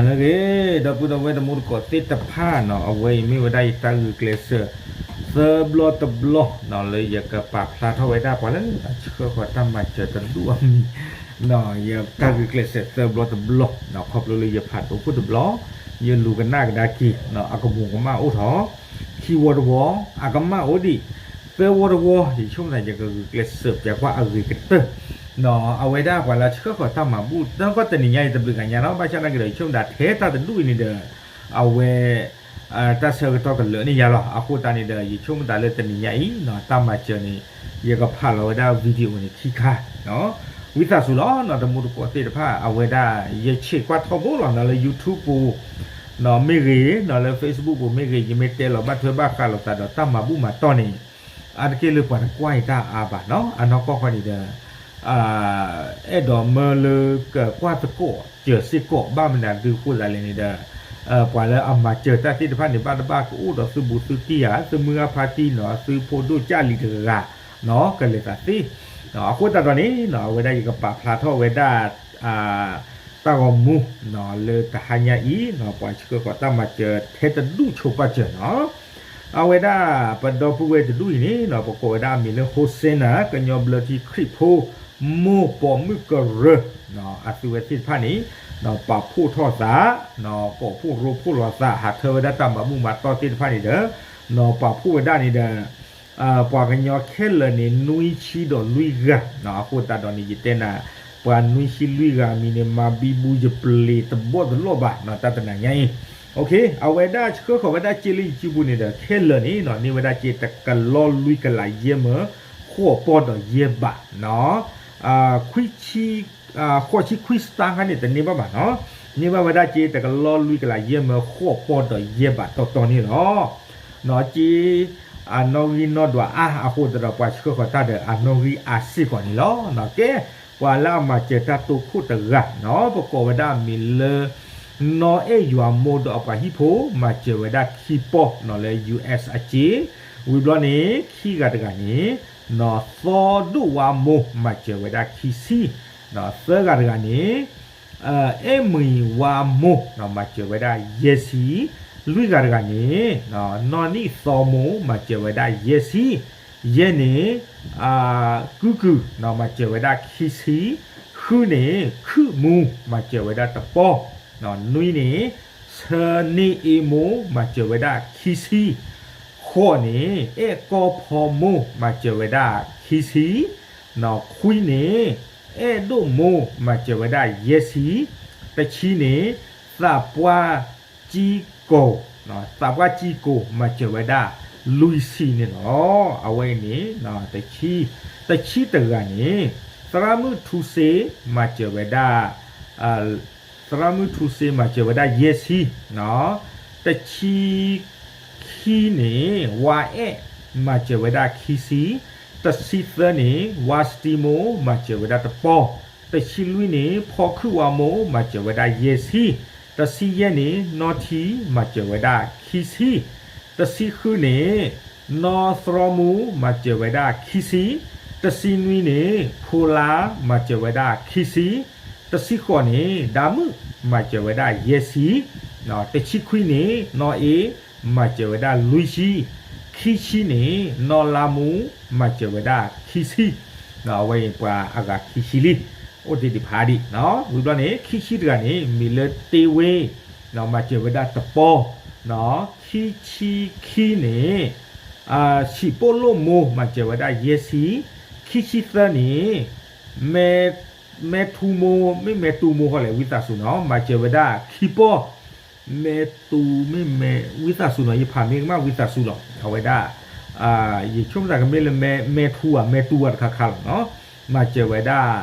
လၢအဂ့ၤ ဒီပုၢ်ဒီဝဲၢ်တံၤသကိးသ့ၣ်တဖၣ်နီၤ, အဝဲအံၤမ့ၢ်ဝဲဒၣ်ယတၢ်ဂုာ်ကျဲးစၢး သၢဘျီတဘျီနီၤ လၢယကပာ်ဖျါထီၣ်ဝဲဒၣ်ပှၤလၢအဆှၢဃီၤတၢ်မၤစၢၤတဒူၣ်အမံၤနီၤ, ယတၢ်ဂုာ်ကျဲးစၢးသၢဘျီတဘျီနီၤ, ခီဖျိလၢယဖးဒိၣ်ခိၣ်တဘျီ, ယလူၤကနၣ်ကဒါက့ၤနီၤ, အကမူၤကမၣ်အိၣ်ထီၣ်, ခံဝီတဝီ အကမၣ်အိၣ်ဒံး, သၢဝီတဝီ ယဆိကမိၣ်သးယကဂုာ်ကျဲးစၢးပျးကွၢ်အဂ့ၤကတၢၢ် အဝဲဒၣ်ပှၤလၢအဆှၢဃီၤတၢ်မၤဘူၣ် တၢ်ကီတနံၤညါအံၤတဘျုးဂၤညါနီၤ, ဘၣ်ဆၣ်နာ်က့ဒီး ယဆိကမိၣ်သးထဲတၢ်တဒူၣ်အံၤန့ၣ်ဒီး အဝဲ တၢ်ဆၢကတီၢ်ကလၢာ်န့ၢ်ယၤလီၤ. အဃိသတးန့ၣ်ဒီး ယဆိကမိၣ်သးလၢတနံၤညါအံၤနီၤ တၢ်မၤစၢၤန့ၣ် ယကဖးလီၤဝဲဒၣ် video န့ၣ်ခံခါ ဝံသးစူၤလီၤနီၤ, တံၤသကိးသ့ၣ်တဖၣ် အဝဲဒၣ်ယဆဲးကွၢ်ထီဘိလီၤနီၤ, လၢ YouTube ပူၤနီၤမ့ၢ်ဂ့ၤနီၤ, လၢ Facebook ပူၤမ့ၢ်ဂ့ၤ, ယမ့ၢ်တဲလီၤဘၣ်ထွဲဘၣ်ဃးလိာ်သးဒီးတၢ်မၤဘူၣ်မၤတီၢ်န့ၣ် အါတက့ၢ်လၢပှၤတကွၢ်အံၤတၢ်အါဘၣ်နီၤ, အနီၢ်ကီၢ်ဃီန့ၣ်ဒီး အဲၣ်ဒိးမၢလၢကကွၢ်သကိးစၢၤစ့ၢ်ကီး ဘၣ်မနုၤဒုးအဃိသတးလဲၣ်န့ၣ်ဒီး ပှၤလၢအမၤစၢၤတၢ်သ့ၣ်တဖၣ်န့ၣ် ဘၣ်တဘၣ်ကအိၣ်ဒီးသုဘူးသုတံၢ်ဧါ, သုမုၢ်ဂၢ်ဖါတံၢ်နီၤ, သုဖိဒိၣ်ကၢ်လံၤတဂၤဂၤနီၤ, ကလဲၤသးသ့ အဃိသတးဒီးန့ၣ်နီၤ အဝဲဒၣ်ယကပာ်ဖျါထီၣ်ဝဲဒၣ် တၢ်ဂီၤမူနီၤ လၢတဟါညါအံၤနီၤ ပှၤဆှၢဃီၤတၢ်မၤစၢၤထဲတဒူၣ်ဆိပာ်စၢၤနီၤ, အဝဲဒၣ်ပဒီပုၢ်ဝဲၢ်တဒူၣ်အံၤန့ၣ်နီၤ ပကိးဝဲဒၣ်အမံၤလၢ Hosanna ကညီဘျၢထံခရံာ်ဖိ မိၢ်ပိာ်မုၣ်ကရၢ အသုဝဲသ့ၣ်တဖၣ်န့ၣ် ပာ်ဖှိၣ်ထီၣ်သး ကိးဖှိၣ်ရိဖှိၣ်လီၤသး ဟးထၢဝဲဒၣ်တၢ်မၤဘူၣ်မၤတီၢ်သ့ၣ်တဖၣ်န့ၣ်ဒီး ပာ်ဖှိၣ်ဝဲဒၣ်န့ၣ်ဒီး ပှၤကညီခဲလၢာ်န့ၣ် နွံဆံဒီးလွံၢ်ဂၤ, အဃိသတးဒီးန့ၣ် ယတဲနၤ ပှၤနွံဆံလွံၢ်ဂၤမံၤန့ၣ် မၤဘံဘူယပျ့ၤတဘီၣ်တလီၢ်ဘၣ်နီၤ တၢ်တနၤညါအံၤ, အဝဲဒၣ်ဆှၢဃီၤဝဲဒၣ်စ့လၢယစုပူၤန့ၣ်ဒီး ခဲလၢာ်န့ၣ်နီၤ န့ၢ်ဝဲဒၣ်စ့တကလီလွံၢ်ကလးယဲၢ်မၢ ဃိးပီၢ်ဒီးယဲၢ်ဘးနီၤ, ခွံဆံ ဃိးဆံခွံ star ခါန့ၣ် တန့ၢ်ဘၣ်ဘၣ်နီၤ, န့ၢ်ဘၣ်ဝဲဒၣ်စ့တကလီလွံၢ်ကလးယဲၢ်မၢ ဃိးပီၢ်ဒီးယဲၢ်ဘးတီတီန့ၣ်လီၤ. စ့ အနီၣ်ဂံၢ်နီၣ်ဒွးအါ အဃိသတးဒီး ပှၤဆှၢဃီၤတၢ်ဒီးအနီၣ်ဂံၢ်အါစ့ၢ်ကီးန့ၣ်လီၤ. ကဲ ပှၤလၢအမၤစၢၤတၢ်တိခိၣ်တဂၤနီၤ ပကိးဝဲဒၣ်အမံၤလၢ နီၢ်အဲၣ်ယွၤမိၢ်ဒီးအပှၤဟံၣ်ဖိ မၤစၢၤဝဲဒၣ်ခံပီၢ်နီၤ လၢ U S အစ့, ဝံၤဘျီန့ၣ် ခံဂၤတဂၤန့ၣ် နီၢ်သီဒိၣ်ဝါမိၢ် မၤစၢၤဝဲဒၣ်ခံဆံ, သၢဂၤတဂၤန့ၣ် အဲၣ်မံၤဝါမိၢ် မၤစၢၤဝဲဒၣ်ယဲၢ်ဆံ, လွံၢ်ဂၤတဂၤန့ၣ် နီၢ်နံၣ်သီမိၢ် မၤစၢၤဝဲဒၣ်ယဲၢ်ဆံ, ယဲၢ်န့ၣ် ကုၢ်ကုၢ် မၤစၢၤဝဲဒၣ်ခံဆံ, ဃုန့ၣ် ခုၣ်မူ မၤစၢၤဝဲဒၣ်တပီၢ်, နွံန့ၣ် ဆၢန့ၢ်အ့မိၢ် မၤစၢၤဝဲဒၣ်ခံဆံ, ဃိးန့ၣ် အဲၣ်ကီၢ်ဖီမိၢ် မၤစၢၤဝဲဒၣ်ခံဆံ, ခွံန့ၣ် အဲၣ်ဒိၣ်မိၢ် မၤစၢၤဝဲဒၣ်ယဲၢ်ဆံ, တဆံန့ၣ် သးပှၢ်ကံကိၤ, သးပှၢ်ကံကိၤ မၤစၢၤဝဲဒၣ်လွံၢ်ဆံန့ၣ်လီၤ. အဝဲအံၤန့ၣ် တဆံတဂၤန့ၣ် သရၣ်မုၣ်ထူစ့ မၤစၢၤဝဲဒၣ် သရၣ်မုၣ်ထူစ့ မၤစၢၤဝဲဒၣ်ယဲၢ်ဆံ, တဆံခံန့ၣ် ဝါအဲၣ် မၤစၢၤဝဲဒၣ်ခံဆံ, တဆံသၢန့ၣ် ဝါစတံမိၢ် မၤစၢၤဝဲဒၣ်တပီၢ်, တဆံလွံၢ်န့ၣ် ဖီခုၣ်ဝါမိၢ် မၤစၢၤဝဲဒၣ်ယဲၢ်ဆံ, တဆံယဲၢ်န့ၣ် နီၢ်ထံ မၤစၢၤဝဲဒၣ်ခံဆံ, တဆံဃုန့ၣ် နီၢ်သြီမူ မၤစၢၤဝဲဒၣ်ခံဆံ, တဆံနွံန့ၣ် ဖိလါ မၤစၢၤဝဲဒၣ်ခံဆံ, တဆံဃိးန့ၣ် ဒၤမုၣ် မၤစၢၤဝဲဒၣ်ယဲၢ်ဆံ, တဆံခွံန့ၣ် နီၢ်အ့ မၤစၢၤဝဲဒၣ်လွံၢ်ဆံ, ခံဆံန့ၣ် နီၢ်လါမူ မၤစၢၤဝဲဒၣ်ခံဆံ, အဝဲအံၤပှၤအဂၤခံဆံလံ, အိၣ်တ့ၢ်ဒံးဖးဒံး, ဝံၤဘျီန့ၣ် ခံဆံတဂၤန့ၣ် မံၤလၢတ့ဝ့ မၤစၢၤဝဲဒၣ်တပီၢ်, ခံဆံခံန့ၣ် ဆံးပိၢ်လိၣ်မိၢ် မၤစၢၤဝဲဒၣ်ယဲၢ်ဆံ, ခံဆံသၢန့ၣ် မဲထူမိၢ် မ့ၢ်မဲတူမိၢ်ဃီလဲၣ် ဝံသးစူၤနီၤ မၤစၢၤဝဲဒၣ်ခံပီၢ်, မဲတူမ့ၢ်မဲ ဝံသးစူၤနီၤ ယဖးမ့ၢ်ကမၣ်ဝံသးစူၤလီၤ အဝဲဒၣ် ယဆိကမိၣ်သးကမ့ၢ်လၢမဲထူဧါ မဲတူဧါတခါခါလီၤနီၤ, မၤစၢၤဝဲဒၣ်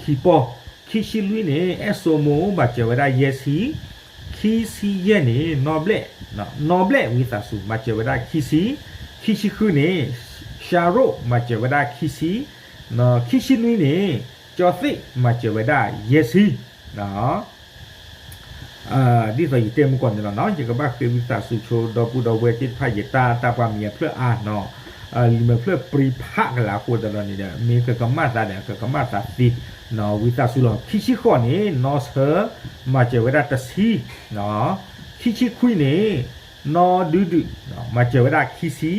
ခံပီၢ်, ခံဆံလွံၢ်န့ၣ် အဲၣ်စိမိၢ် မၤစၢၤဝဲဒၣ်ယဲၢ်ဆံ, ခံဆံယဲၢ်န့ၣ် နီၢ်ဘျဲၣ်, နီၢ်ဘျဲၣ်ဝံသးစူၤ မၤစၢၤဝဲဒၣ်ခံဆံ, ခံဆံဃုန့ၣ် ရှၤရိၣ် မၤစၢၤဝဲဒၣ်ခံဆံ, ခံဆံနွံန့ၣ် ကၠီသ့ၣ် မၤစၢၤဝဲဒၣ်ယဲၢ်ဆံ ဒ်သိးယတဲမုၢ်ကီၢ်န့ၣ်လီၤနီၤ, ယကဘၣ်ဃ့ဝံသးစူၤဆိ ဒီပုၢ်ဒီဝဲၢ်သ့ၣ်တဖၣ် ယတၢ်တၢ်ပှၢ်မံၤအဖျၢၣ်အါနီၤ, လံာ်မဲာ်ဖျၢၣ်ပြံဖးကလာ်အဃိသတးဒီးန့ၣ်ဒီး မ့ၢ်ကကမၣ်သးဒီး ကကမၣ်သးသ့, ဝံသးစူၤလီၤ. ခံဆံဃိးန့ၣ် နီၢ်ဆၢ မၤစၢၤဝဲဒၣ်တဆံ, ခံဆံခွံန့ၣ် နီၢ်ဒုဒုး မၤစၢၤဝဲဒၣ်ခံဆံ,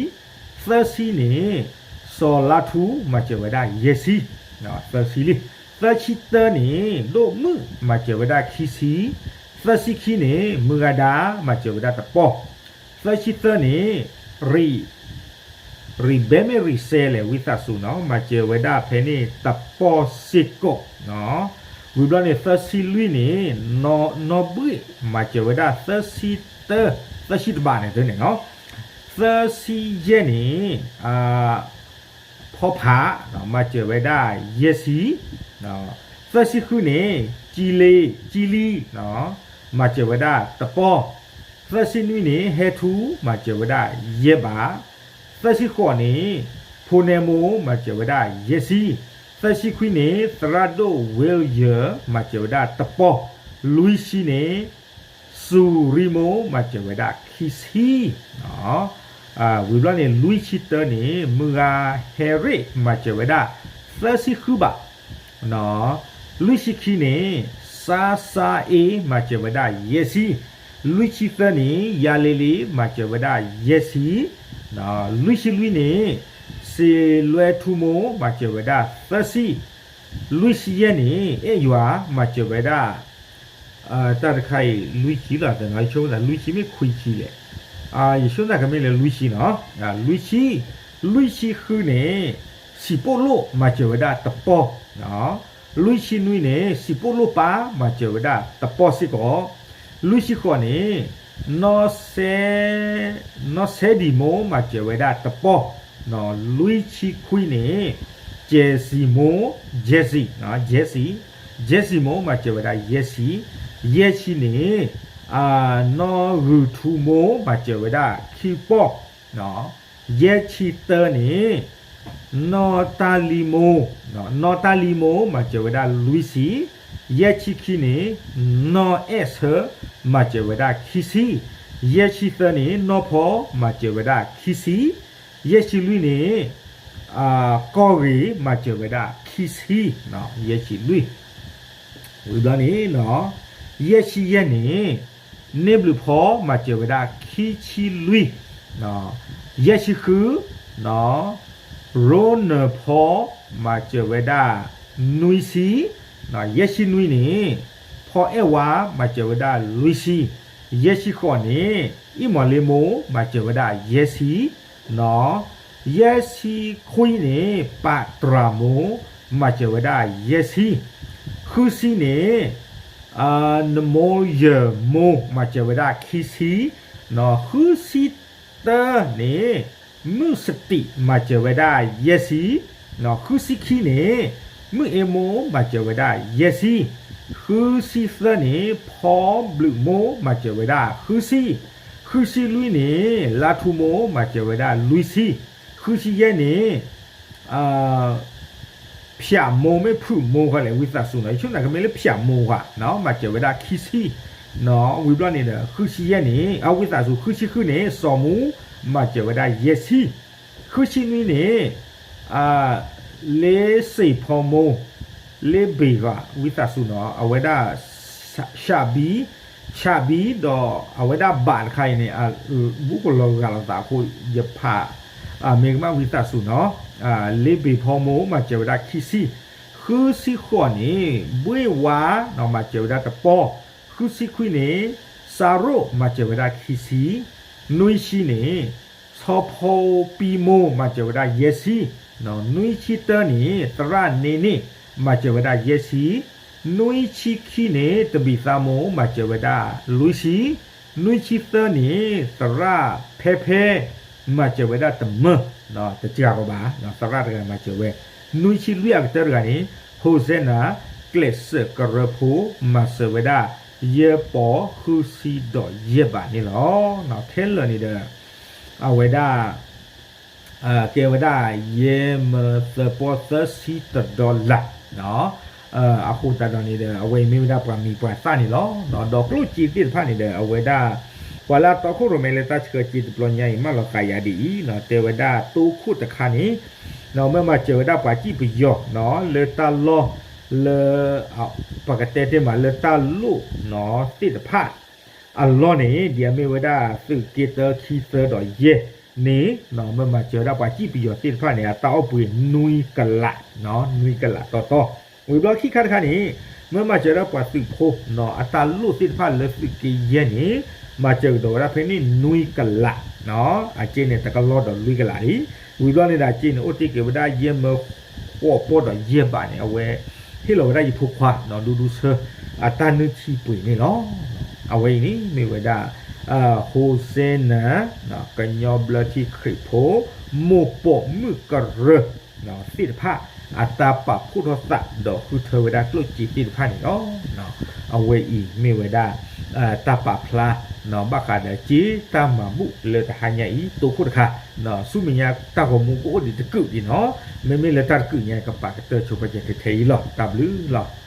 သၢဆံန့ၣ် စီၤလါထူ မၤစၢၤဝဲဒၣ်ယဲၢ်ဆံ, သၢဆံလံ. သၢဆံတၢန့ၣ် ဒိၣ်မုၣ် မၤစၢၤဝဲဒၣ်ခံဆံ, သၢဆံခံန့ၣ် မုၢ်ဂၤဒါ မၤစၢၤဝဲဒၣ်တပီၢ်, သၢဆံသၢန့ၣ် ရံး ရံးဘဲမ့ၢ်ရံးစဲလဲၣ် ဝံသးစူၤနီၤ မၤစၢၤဝဲဒၣ်ဖဲန့ၣ်တပီၢ်စ့ၢ်ကီး, ဝံၤဘျီန့ၣ် သၢဆံလွံၢ်န့ၣ် နီၢ်ဘှ့ၣ် မၤစၢၤဝဲဒၣ်သၢဆံတၢ, သၢဆံတဘးန့ၣ်တန့ၣ်နီၤ, သၢဆံယဲၢ်န့ၣ် ဖီဖး မၤစၢၤဝဲဒၣ်ယဲၢ်ဆံ, သၢဆံဃုန့ၣ် ကၠံလံ, ကၠံလံ မၤစၢၤဝဲဒၣ်တပီၢ်, သၢဆံနွံန့ၣ် ဟဲထူ မၤစၢၤဝဲဒၣ်ယဲၢ်ဘး, သၢဆံဃိးန့ၣ် ဖိနဲမိၢ် မၤစၢၤဝဲဒၣ်ယဲၢ်ဆံ, သၢဆံခွံန့ၣ် သရၣ်ဒိၣ်ဝ့လယၢၢ် မၤစၢၤဝဲဒၣ်တပီၢ်, လွံၢ်ဆံန့ၣ် စူၤရံမိၢ် မၤစၢၤဝဲဒၣ်ခံဆံ, ဝံၤဘျီန့ၣ် လွံၢ်ဆံတၢန့ၣ် မုၢ်ဂၤဟဲရ့ၣ် မၤစၢၤဝဲဒၣ်သၢဆံဃုဘး, လွံၢ်ဆံခံန့ၣ် စါစါအ့ မၤစၢၤဝဲဒၣ်ယဲၢ်ဆံ, လွံၢ်ဆံသၢန့ၣ် ယၤလ့လ့ မၤစၢၤဝဲဒၣ်ယဲၢ်ဆံ, လွံၢ်ဆံလွံၢ်န့ၣ် စ့လွဲထူမိၢ် မၤစၢၤဝဲဒၣ်သၢဆံ, လွံၢ်ဆံယဲၢ်န့ၣ် အဲၣ်ယွၤ မၤစၢၤဝဲဒၣ် တၢ်တခါအံၤ လွံၢ်ဆံလီၤ, ယဆိကမိၣ်သးလွံၢ်ဆံမ့ၢ်ခွံဆံလဲၣ်, ယဆိကမိၣ်ကမ့ၢ်လၢလွံၢ်ဆံနီၤ, လွံၢ်ဆံ, လွံၢ်ဆံဃုန့ၣ် စံာ်ပိၣ်လိၣ် မၤစၢၤဝဲဒၣ်တပီၢ်, လွံၢ်ဆံနွံန့ၣ် စံာ်ပိၣ်လိၣ်ပၢ် မၤစၢၤဝဲဒၣ်တပီၢ်စ့ၢ်ကီး, လွံၢ်ဆံဃိးန့ၣ် နီၢ်စဲဒံးမိၢ် မၤစၢၤဝဲဒၣ်တပီၢ်, လွံၢ်ဆံခွံန့ၣ် ကဲးစံမိၢ်, ကဲးစံ, ကဲးစံ, ကဲးစံမိၢ် မၤစၢၤဝဲဒၣ်ယဲၢ်ဆံ, ယဲၢ်ဆံန့ၣ် နီၢ်ဂုာ်ထူမိၢ် မၤစၢၤဝဲဒၣ်ခံပီၢ်, ယဲၢ်ဆံတၢန့ၣ် နီၢ်တၢ်လံမိၢ်, နီၢ်တၢ်လံမိၢ် မၤစၢၤဝဲဒၣ်လွံၢ်ဆံ, ယဲၢ်ဆံခံန့ၣ် နီၢ်အဲၣ်ဆၢ မၤစၢၤဝဲဒၣ်ခံဆံ, ယဲၢ်ဆံသၢန့ၣ် နီၢ်ဖီ မၤစၢၤဝဲဒၣ်ခံဆံ, ယဲၢ်ဆံလွံၢ်န့ၣ် ကီၢ်ဂ့ၤ မၤစၢၤဝဲဒၣ်ခံဆံ, ယဲၢ်ဆံလွံၢ် ဝံၤဘျီန့ၣ် ယဲၢ်ဆံယဲၢ်န့ၣ် န့ၢ်ဘျုးဖီ မၤစၢၤဝဲဒၣ်ခံဆံလွံၢ်, ယဲၢ်ဆံဃု ရိနၢၤဖီ မၤစၢၤဝဲဒၣ် နွံဆံ, ယဲၢ်ဆံနွံန့ၣ် ဖီအဲၣ်ဝါ မၤစၢၤဝဲဒၣ်လွံၢ်ဆံ, ယဲၢ်ဆံဃိးန့ၣ် အံၣ်မီၤလ့မိၢ် မၤစၢၤဝဲဒၣ်ယဲၢ်ဆံ, ယဲၢ်ဆံခွံန့ၣ် ပာ်တြၢ်မိၢ် မၤစၢၤဝဲဒၣ်ယဲၢ်ဆံ, ဃုဆံန့ၣ် နမိၢ်ယၢၢ်မိၢ် မၤစၢၤဝဲဒၣ်ခံဆံ, ဃုဆံတၢန့ၣ် မုၢ်စတံး မၤစၢၤဝဲဒၣ်ယဲၢ်ဆံ, ဃုဆံခံန့ၣ် မုၢ်အ့မိၢ် မၤစၢၤဝဲဒၣ်ယဲၢ်ဆံ, ဃုဆံသၢန့ၣ် ဖီဘျုးမိၢ် မၤစၢၤဝဲဒၣ်ဃုဆံ, ဃုဆံလွံၢ်န့ၣ် လါထူမိၢ် မၤစၢၤဝဲဒၣ်လွံၢ်ဆံ, ဃုဆံယဲၢ်န့ၣ် ဖၠးမိၢ်မ့ၢ်ဖုးမိၢ်ဃီလဲၣ် ဝံသးစူၤနီၤ, ယဆိကမိၣ်ကမ့ၢ်လၢဖၠးမိၢ်ဃီ, မၤစၢၤဝဲဒၣ်ခံဆံ, ဝံၤဘျီန့ၣ်ဒီး ဃုဆံယဲၢ်န့ၣ် အဝံသးစူၤ ဃုဆံဃုန့ၣ် စီၤမူ မၤစၢၤဝဲဒၣ်ယဲၢ်ဆံ, ဃုဆံနွံန့ၣ် လ့စ့ၣ်ဖီမိၢ် လ့ဘ့ၣ်ဂၤ ဝံသးစူၤနီၤ, အဝဲဒၣ် ဆးဘံ, ဆးဘံဒီးအဝဲဒၣ်ဘၣ်တခါအံၤန့ၣ် ဘူးကလီၤဂာ်လိာ်သးအဃိ ယဖး မ့ၢ်ကမၣ်ဝံသးစူၤနီၤ, လ့ဘ့ၣ်ဖီမိၢ် မၤစၢၤဝဲဒၣ်ခံဆံ, ဃုဆံဃိးန့ၣ် ဘှ့ၣ်ဝါ မၤစၢၤဝဲဒၣ်တပီၢ်, ဃုဆံခွံန့ၣ် စၤရိၣ် မၤစၢၤဝဲဒၣ်ခံဆံ, နွံဆံန့ၣ် ဆီဖီပံမိၢ် မၤစၢၤဝဲဒၣ်ယဲၢ်ဆံ, နွံဆံတၢန့ၣ် သရၣ်န့ၣ်န့ၣ် မၤစၢၤဝဲဒၣ်ယဲၢ်ဆံ, နွံဆံခံန့ၣ် တဘံၣ်သးမိၢ် မၤစၢၤဝဲဒၣ်လွံၢ်ဆံ, နွံဆံသၢန့ၣ် သရၣ်ဖဲဖဲ မၤစၢၤဝဲဒၣ်တမၢ, တစှၤကီးဘၣ်, သရၣ်တဂၤမၤစၢၤဝဲ, နွံဆံလွံၢ်အကတၢၢ်တဂၤန့ၣ် ဟိစဲနၤ ကျဲးစၢးကရၢဖိ မၤစၢၤဝဲဒၣ် ယဲၢ်ပီၢ်ဃုဆံဒီးယဲၢ်ဘးန့ၣ်လီၤ. ခဲလၢာ်န့ၣ်ဒီး အဝဲဒၣ် ကဲဝဲဒၣ် ယဲၢ်မၢသၢပီၢ်သၢဆံတဒီလၣ် အဃိသတးဒီးန့ၣ်ဒီး အဝဲအံၤမ့ၢ်ဝဲဒၣ်ပှၤမံၤပှၤသၣ်န့ၣ်လီၤ. ဒီးကျိၣ်စ့သ့ၣ်တဖၣ်န့ၣ်ဒီး အဝဲဒၣ် ပှၤလၢအတီခိၣ်ရိၣ်မဲလၢတၢ်ဆှၢစ့တဘျီညါအံၤ မၢလီၤဃာ်ယၤဒ်အံၤ, တဲဝဲဒၣ်တိခိၣ်တခါန့ၣ် မ့ၢ်မၤစၢၤဝဲဒၣ်ပှၤစံၣ်ပယီၤ လၢတၢ်လီၢ်လၢ ပကတဲတ့ၢ်မးလၢတၢ်လိၣ်သ့ၣ်တဖၣ်အလီၢ်န့ၣ် ဒ်အမ့ၢ်ဝဲဒၣ်သုးက့တၢ ခံ သၢ ဒီး ယဲၢ် န့ၣ် မ့ၢ်မၤစၢၤဝဲဒၣ်ပှၤစံၣ်ပယီၤသ့ၣ်တဖၣ်န့ၣ် အတၢ်အီၣ်ပှ့ၤနွံကလး, နွံကလးတီတီ. ဝံၤဘျီခံခါတခါန့ၣ် မ့ၢ်မၤစၢၤဝဲဒၣ်ပှၤသုးဖိ အတၢ်လိၣ်သ့ၣ်တဖၣ်လၢသုးက့ယဲၢ်န့ၣ် မၤစၢၤကဒီးဝဲဒၣ်ဖဲန့ၣ်နွံကလး, အစ့န့ၣ်တကလီၢ်ဒီးလွံၢ်ကလးလံ. ဝံၤဘျီန့ၣ်ဒီးအစ့န့ၣ် အိၣ်တ့ၢ်က့ၤဝဲဒၣ်ယဲၢ်မၢဃိးပီၢ်ဒီးယဲၢ်ဘးန့ၣ် အဝဲဟ့ၣ်လီၤဝဲဒၣ်ယဖိခွါ ဒူဒူဆၢ အတၢ်နုၢ်ထံပှ့ၤန့ၣ်လီၤ. အဝဲအံၤန့ၣ်မ့ၢ်ဝဲဒၣ် ဟိစဲနၤ ကညီဘျၢထံခရံာ်ဖိ မိၢ်ပိာ်မုၣ်ကရၢ သ့ၣ်တဖၣ် အတၢ်ပာ်ဖှိၣ်ထီၣ်သးဒီးဃုထၢဝဲဒၣ်ကျိၣ်စ့သ့ၣ်တဖၣ်န့ၣ်လီၤ. အဝဲအံၤမ့ၢ်ဝဲဒၣ် တၢ်ပာ်ဖျါ ဘၣ်ဃးဒီးစ့တၢ်မၤဘူၣ်လၢတဟါညါအံၤ တိခိၣ်တခါ, ဆူမဲာ်ညါတၢ်ဂီၤမူကအိၣ်ဒံးတကုာ်ဒံးနီၤ, မ့မ့ၢ်လၢတၢ်တကုာ်ညါ ကပာ်ကတၢၢ်ဆိပာ်စၢၤထဲထဲအံၤလီၤ. တၢ်ဘျုးလီၤ.